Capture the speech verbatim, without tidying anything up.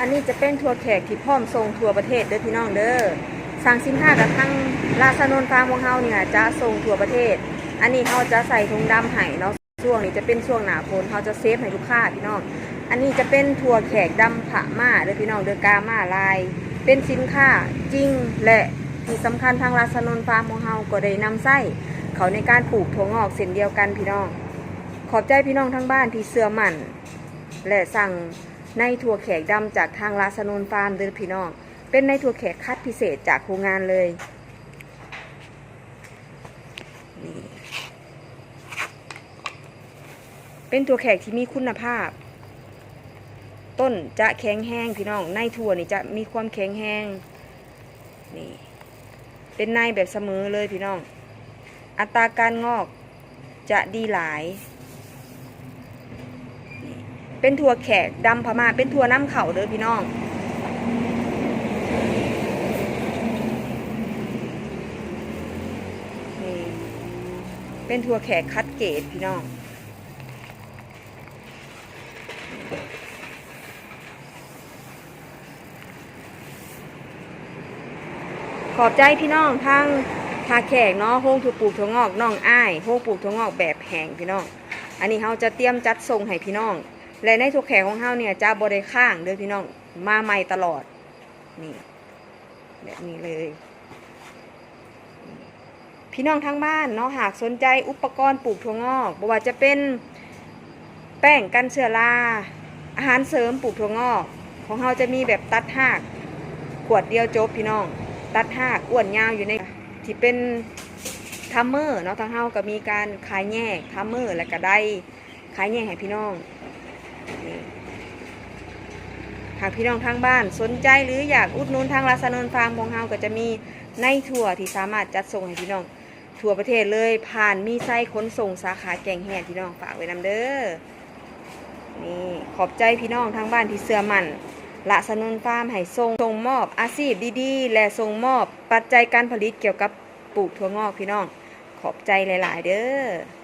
อันนี้จะเป็นถั่วแขกที่พร้อมส่งทั่วประเทศเด้อพี่น้องเด้อ สั่งสินค้ากับทางราชานนท์ฟาร์มของเฮาเนี่ยจะส่งทั่วประเทศ อันนี้เฮาจะใส่ถุงดำให้เนาะ ช่วงนี้จะเป็นช่วงหน้าฝน เฮาจะเซฟให้ลูกค้าพี่น้อง อันนี้จะเป็นถั่วแขกดำพม่าเด้อพี่น้องเด้อ กามาลาย เป็นสินค้าจริง และที่สำคัญทางราชานนท์ฟาร์มของเฮาก็ได้นำใช้เข้าในการปลูกถั่วงอกเช่นเดียวกันพี่น้อง ขอบใจพี่น้องทางบ้านที่เชื่อมั่น และสั่งในถั่วแขกดำจากทางราชานนท์ฟาร์มเด้อพี่น้อง เป็นในถั่วแขกคัดพิเศษจากโรงงานเลย นี่ เป็นถั่วแขกที่มีคุณภาพ ต้นจะแข็งแรงพี่น้อง ในถั่วนี่จะมีความแข็งแรง นี่ เป็นในแบบเสมอเลยพี่น้อง อัตราการงอกจะดีหลาย นี่ เป็นถั่วแขกดำพม่า เป็นถั่วนำเข้าเด้อพี่น้อง นี่ เป็นถั่วแขกคัดเกรดพี่น้อง ขอบใจพี่น้องทางท่าแขกเนาะ โฮงปลูกถั่วงอกน้องอ้าย โฮงปลูกถั่วงอกแบบแห้งพี่น้อง อันนี้เฮาจะเตรียมจัดส่งให้พี่น้อง และในถั่วแขกของเฮาเนี่ยจะบ่ได้ค้างเด้อพี่น้อง มาใหม่ตลอด นี่ แบบนี้เลย พี่น้องทางบ้านเนาะ หากสนใจอุปกรณ์ปลูกถั่วงอก บ่ว่าจะเป็นแป้งกันเชื้อรา อาหารเสริมปลูกถั่วงอก ของเฮาจะมีแบบตัดราก ขวดเดียวจบพี่น้อง ตัดรากอ้วนยาวอยู่ใน ที่เป็นทรัมเมอร์เนาะ ทางเฮาก็มีการขายแยกทรัมเมอร์ และก็ไดร์ ขายแยกให้พี่น้อง นี่ หากพี่น้องทางบ้านสนใจหรืออยากอุดหนุนทางราชานนท์ฟาร์มของเฮาก็จะมีในถั่วที่สามารถจัดส่งให้พี่น้องทั่วประเทศเลย ผ่านมีไซขนส่งสาขาแก่งแฮด พี่น้องฝากไว้นำเด้อ นี่ ขอบใจพี่น้องทางบ้านที่เชื่อมั่นราชานนท์ฟาร์มให้ส่ง ส่งมอบอาชีพดีๆ และส่งมอบปัจจัยการผลิตเกี่ยวกับปลูกถั่วงอกพี่น้อง ขอบใจหลายๆ เด้อ